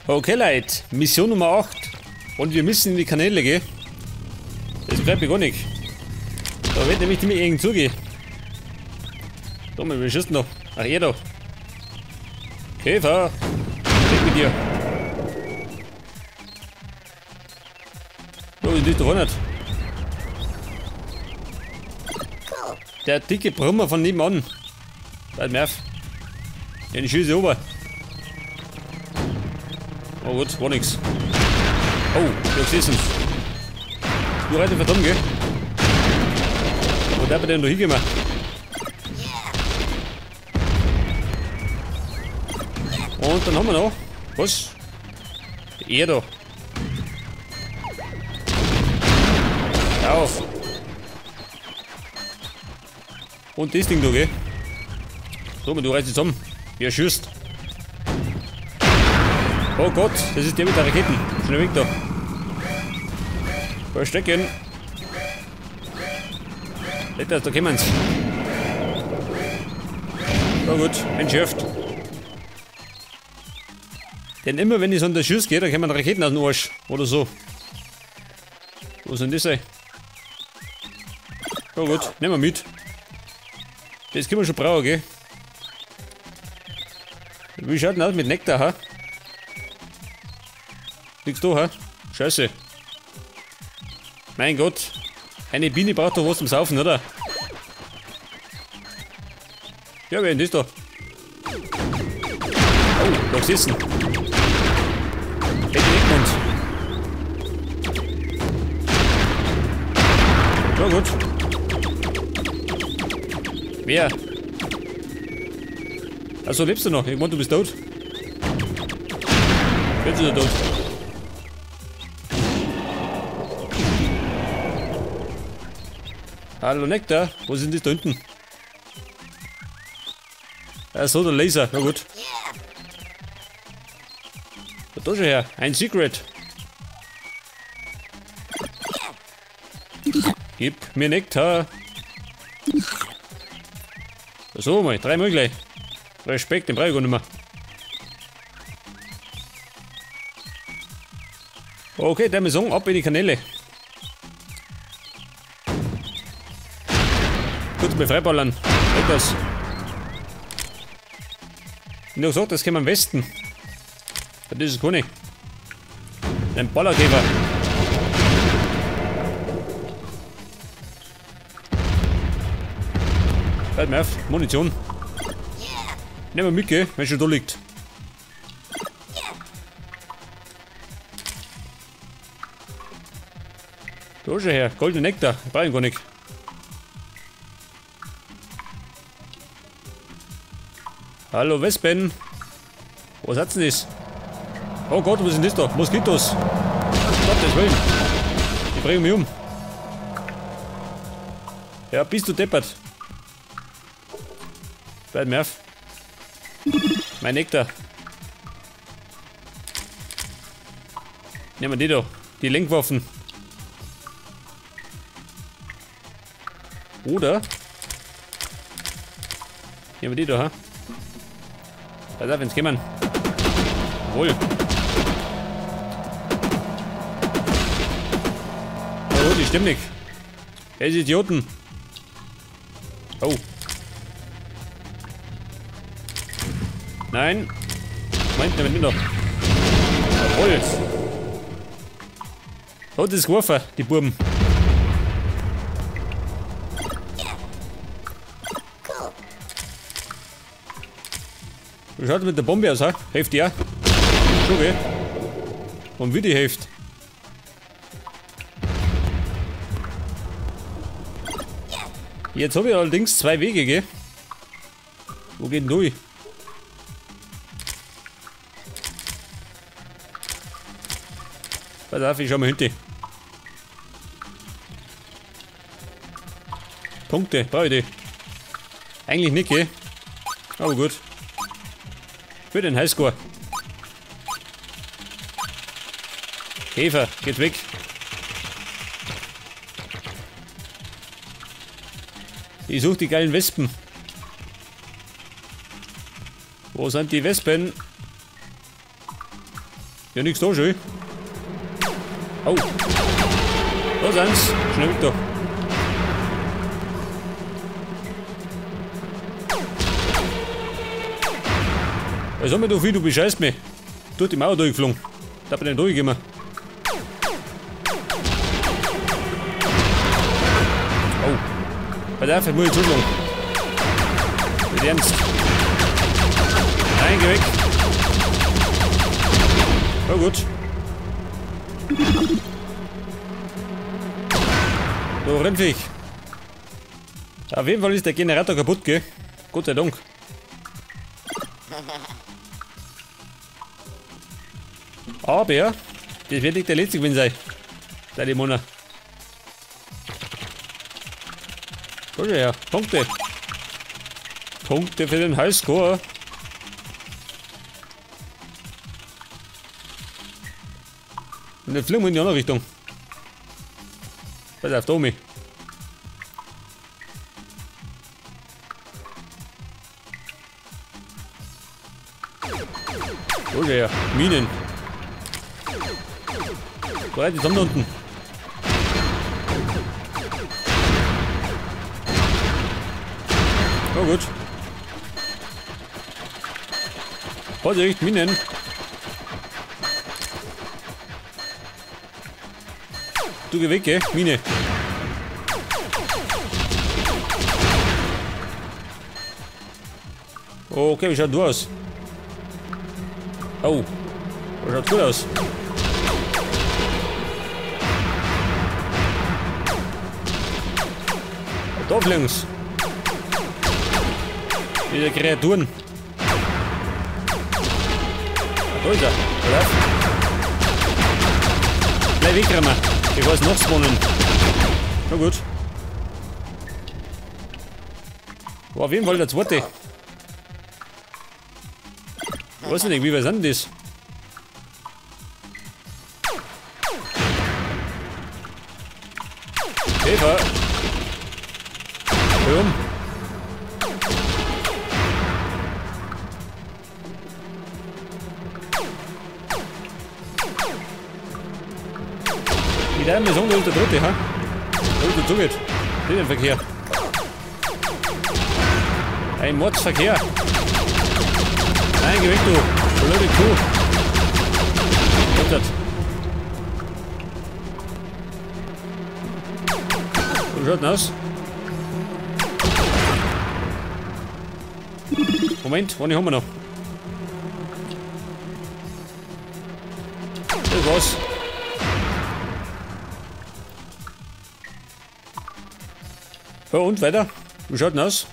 Okay, Leute, Mission Nummer 8. Und wir müssen in die Kanäle gehen. Das bleibt mir gar nicht. Da wird nämlich ziemlich eng zugehen. So, wir schießen noch. Ach, er da. Käfer! Weg mit dir! Oh, ist doch nicht. Der dicke Brummer von nebenan. Bleib mir auf. Den schieße ich rüber. Oh gut, war nix. Oh, du gesessen. Du reitest verdammt, gell? Wo darf ich denn da hingehen? Und dann haben wir noch. Was? Er da. Auf. Und das Ding da, gell? So, du reißt zusammen. Wer schießt? Oh Gott, das ist der mit der Raketen. Schnell weg da. Verstecken. Lecker, da kommen's. So gut, entschärft. Denn immer wenn ich so an der Schuss gehe, dann kommen Raketen aus dem Arsch. Oder so. Wo sind das? So gut, nehmen wir mit. Das können wir schon brauchen, gell? Wie schaut denn aus mit Nektar, ha? Nix da, ha? Scheiße. Mein Gott. Eine Biene braucht doch was zum Saufen, oder? Ja, wer ist denn das da? Oh, da gesessen. Eckmund. Ja, gut. Wer? Also lebst du noch? Ich meine, du bist tot. Jetzt ist er tot. Hallo Nektar, wo sind die da hinten? Ach so, der Laser, na gut. Da schon her, ein Secret. Gib mir Nektar. So mal, dreimal gleich. Respekt, den brauche ich gar nicht mehr. Okay, der Song ab in die Kanäle. Kurz mal freiballern. Weg das. Ich hab gesagt, das käme am Westen. Das ist keine. Ein Ballerkäfer. Hört mir auf, Munition. Nehmen wir mit, gell, wenn schon da liegt. Da schon her, goldene Nektar, brauche ich gar nicht. Hallo Wespen. Was hat's denn das? Oh Gott, was ist denn das da? Moskitos. Gottes Willen. Die bringen mich um. Ja, bist du deppert. Bleib mir auf. Mein Nektar. Nehmen wir die da. Die Lenkwaffen. Oder? Nehmen wir die da, ha? Pass auf, wenn's kommen. Jawohl. Oh, die stimmt nicht. Ey, die Idioten. Oh. Nein. Moment, nehmen wir noch. Jawohl. Oh, das ist geworfen, die Buben. Wie schaut mit der Bombe aus, ha? Hilft ja. Schon, gell? Und wie die hilft. Jetzt habe ich allerdings zwei Wege, gell? Wo geht denn durch? Pass auf, ich schau mal hinten. Punkte, brauche ich die. Eigentlich nicht, gell? Aber gut. Für den Highscore. Käfer, geht weg. Ich suche die geilen Wespen. Wo sind die Wespen? Ja, nix da, schön. Oh. Da sind's. Schnell weg da. Was haben wir da viel, du bescheißt mich. Durch die Mauer durchgeflogen. Da bin ich durchgekommen. Oh. Bei der Arbeit muss ich zuschlagen. Mit Ernst. Nein, geh weg. Oh gut. So, Rennviech. Auf jeden Fall ist der Generator kaputt, gell? Gott sei Dank. Aber das wird nicht der letzte gewesen sein. Der Dämoner. Schau her, Punkte. Punkte für den Highscore. Und dann fliegen wir in die andere Richtung. Pass auf, Tommy. Schau her, Minen. Bereit, jetzt haben wir unten. Oh gut. Vorsicht, Minen. Du geh weg, gell? Mine. Okay, wie schaut du aus? Oh, das schaut gut aus. Da links. Diese Kreaturen. Da ist er. Oder? Bleib weg, Rammer. Ich weiß noch spawnen. Na gut. War auf jeden Fall der zweite. Ich weiß nicht, wie weit sind das? Käfer. Hör um. Die da ist der dritte, ha? Da ist der geht. Den Verkehr. Ein Mordsverkehr. Nein, geh weg, du. Blöde Kuh. Jetzt. Wie schaut denn aus? Moment, eine haben wir noch. Das war's. Ja, und weiter? Wie schaut denn aus?